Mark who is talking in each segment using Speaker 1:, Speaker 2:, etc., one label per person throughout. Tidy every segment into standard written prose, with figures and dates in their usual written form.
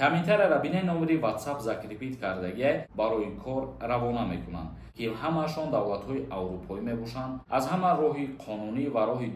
Speaker 1: Комментарияра бинед, номери WhatsApp закрепить кардагия. Барои кор равона мекунанд, ки ҳамаашон давлатҳои аврупоӣ мебошанд, аз ҳама роҳи қонунӣ ва роҳи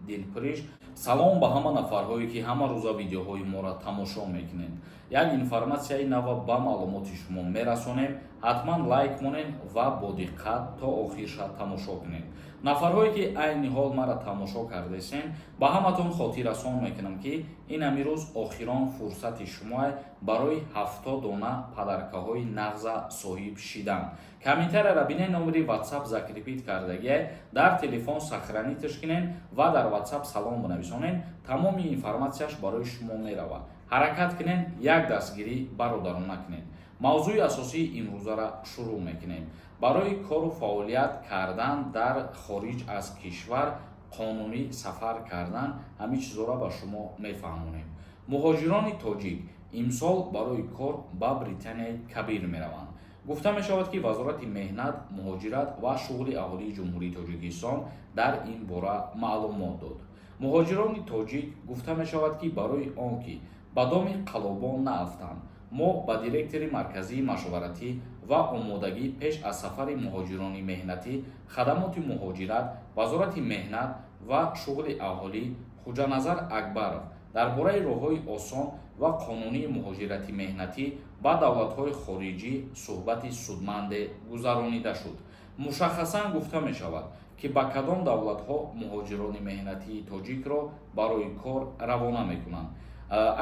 Speaker 1: дилпуриш. Салом ба ҳама нафарҳое, ки ҳама рӯза видеоҳои моро тамошо мекунед. Як информатсияи нава ба маълумоти шумо мерасонем. Ҳатман лайк монед ва бо диққат то охирша тамошо кунед. Нафарҳое, ки айни ҳол маро тамошо кардесен, ба ҳаматон хотиррасон мекунам, ки ин ҳамин рӯз охирон фурсати шумоа барои 70 дона подаркаҳои нағза соҳиб шидан. Комментарияра бинед, номери WhatsApp закрепить кардагия. Дар телефон сохранитьш кунед ва дар WhatsApp салом бинависонед, тамоми информатсияш барои шумо меравад. Ҳаракат кунед, як дастгирӣ бародарона кунед. Мавзӯи асосии имрӯзаро шурӯъ мекунем. Барои кору фаъолият кардан дар хориҷ аз кишвар, қонунӣ сафар кардан, ҳамин чизҳоро ба шумо мефаҳмонем. Муҳоҷирони тоҷик имсол барои кор ба Британияи Кабир мераванд. Гуфта мешавад, ки Вазорати меҳнат, муҳоҷират ва шуғли аҳолии Ҷумҳурии Тоҷикистон дар ин бора маълумот дод. Муҳоҷирони тоҷик, гуфта мешавад, ки барои он ки ба доми қаллобон наафтанд, мо ба директори Марказии машваратӣ ва омодагӣ пеш аз сафари муҳоҷирони меҳнатӣ, хадамоти муҳоҷират, Вазорати меҳнат ва шуғли аҳолӣ Хуҷаназар Акбаров дар бораи роҳҳои осон ва қонунии муҳоҷирати меҳнатӣ ба давлатҳои хориҷӣ суҳбати судманде гузаронида шуд. Мушаххасан гуфта мешавад, ки ба кадом давлатҳо муҳоҷирони меҳнатии тоҷикро барои кор равона мекунанд.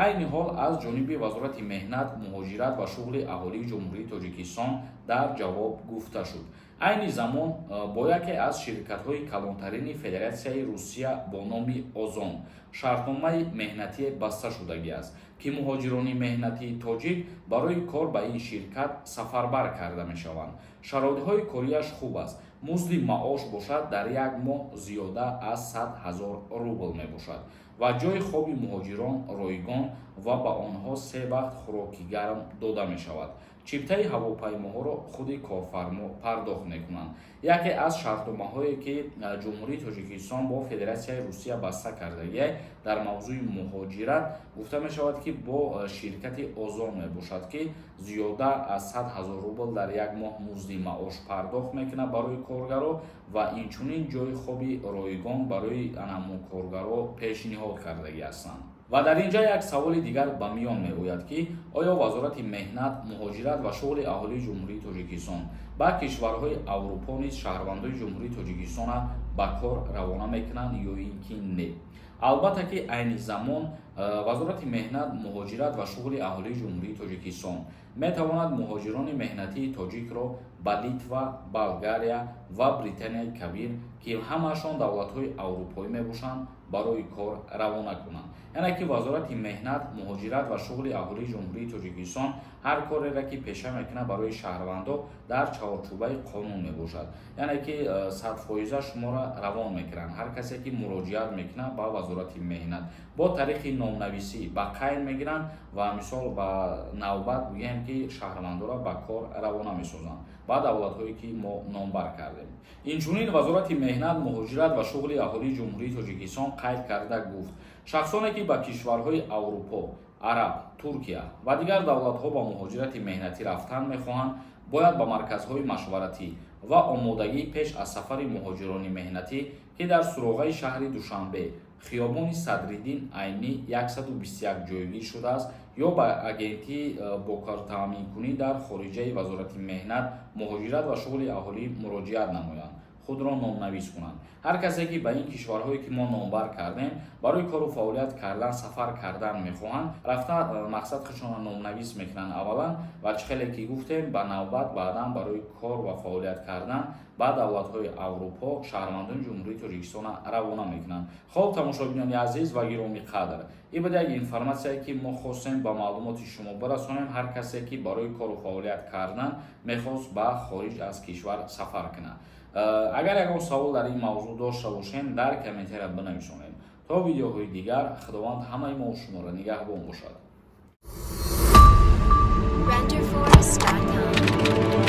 Speaker 1: Айни ҳол аз ҷониби Вазорати меҳнат, муҳоҷират ва шуғли аҳолии Ҷумҳурии Тоҷикистон дар ҷавоб гуфта шуд: айни замон бо яке аз ширкатҳои калонтарини Федератсияи Русия бо номи «Озон» шартномаи меҳнатие баста шудагӣ аст, ки муҳоҷирони меҳнатии тоҷик барои кор ба ин ширкат сафарбар карда мешаванд. Шароитҳои кориаш хуб аст, музди маош бошад, дар як моҳ зиёда аз 100 000 рубл мебошад ва ҷойи хоби муҳоҷирон ройгон ва ба онҳо се вақт хӯроки гарм дода мешавад. Чиптаи ҳавопаймоҳоро худи корфармо пардохт мекунанд. Яке аз шартномаҳое, ки Ҷумҳурии Тоҷикистон бо Федератсияи Русия баста кардагиай дар мавзӯи муҳоҷират, гуфта мешавад, ки бо ширкати «Озон» мебошад, ки зиёда аз 100 000 рубл дар як моҳ музди маош пардохт мекунад барои коргаро ва инчунин ҷойи хоби ройгон барои анамун коргаро пешниҳод кардагӣ ҳастанд. Ва дар ин ҷа як саволи дигар ба миён меояд, ки оё Вазорати меҳнат, муҳоҷират ва шуғли аҳолии Ҷумҳурии Тоҷикистон ба кишварҳои Аврупо низ шаҳрвандои Ҷумҳурии Тоҷикистона ба кор равона мекунанд ё ин ки не? Албатта, ки айни замон Вазорати меҳнат, муҳоҷират ва шуғли аҳолии Ҷумҳурии Тоҷикистон метавонад муҳоҷирони меҳнатии тоҷикро ба Литва, Болгария ва Британияи Кабир, ки ҳамаашон давлатҳои аврупоӣ мебошанд, барои кор равона кунанд. Яъне ки Вазорати меҳнат, муҳоҷират ва шуғли аҳолии Ҷумҳурии Тоҷикистон ҳар кореро, ки пеша мекунад барои шаҳрвандо, дар чаҳорчӯбаи қонун мебошад. Яъне ки 100-фоиза шуморо равон мекунанд. Ҳар касе ки муроҷиат мекунад ба Вазорати меҳнат, бо тариқи номнависӣ ба қайд мегиранд ва мисол ба навбат, бигӯем, ки шаҳрвандоро ба кор равона месозанд ба давлатҳое, ки мо номбар кардем. Инчунин Вазорати меҳнат, муҳоҷират ва шуғли аҳолии Ҷумҳурии Тоҷикистон қайд карда гуфт: шахсоне, ки ба кишварҳои Аврупо, Араб, Туркия ва дигар давлатҳо ба муҳоҷирати меҳнатӣ рафтан мехоҳанд, бояд ба марказҳои машваратӣ ва омодагӣ пеш аз сафари муҳоҷирони меҳнатӣ, ки дар суроғаи шаҳри Душанбе, хиёбони Садриддин Айнӣ, 121 ҷойгир шудааст, ё ба агентии бо кортаъминкунӣ дар хориҷаи Вазорати меҳнат, муҳоҷират ва шуғли аҳолӣ муроҷиат намоянд, худро номнавис кунанд. Ҳар касе, ки ба ин кишварҳое, ки мо номбар кардем, барои кору фаъолият кардан сафар кардан мехоҳанд, рафта мақсад худшонро номнавис мекунанд аввалан ва чӣ хеле ки гуфтем, ба навбат баъдан барои кор ва фаъолият кардан ба давлатҳои Аврупо шаҳрвандони Ҷумҳурии Тоҷикистонро равона мекунанд. Хоб, тамошобинони азиз ва гиромӣ қадр, ин буд як информатсияе, ки мо хостем ба маълумоти шумо бирасонем. Ҳар касе, ки барои кору фаъолият кардан мехост ба хориҷ аз кишвар сафар кунад, агар ягон савол дар ин мавзӯъ дошта бошем, дар комментария бинависонед. То видеоҳои дигар, Худованд ҳамаи мо шуморо нигаҳбон бошад.
Speaker 2: Renderforest.com.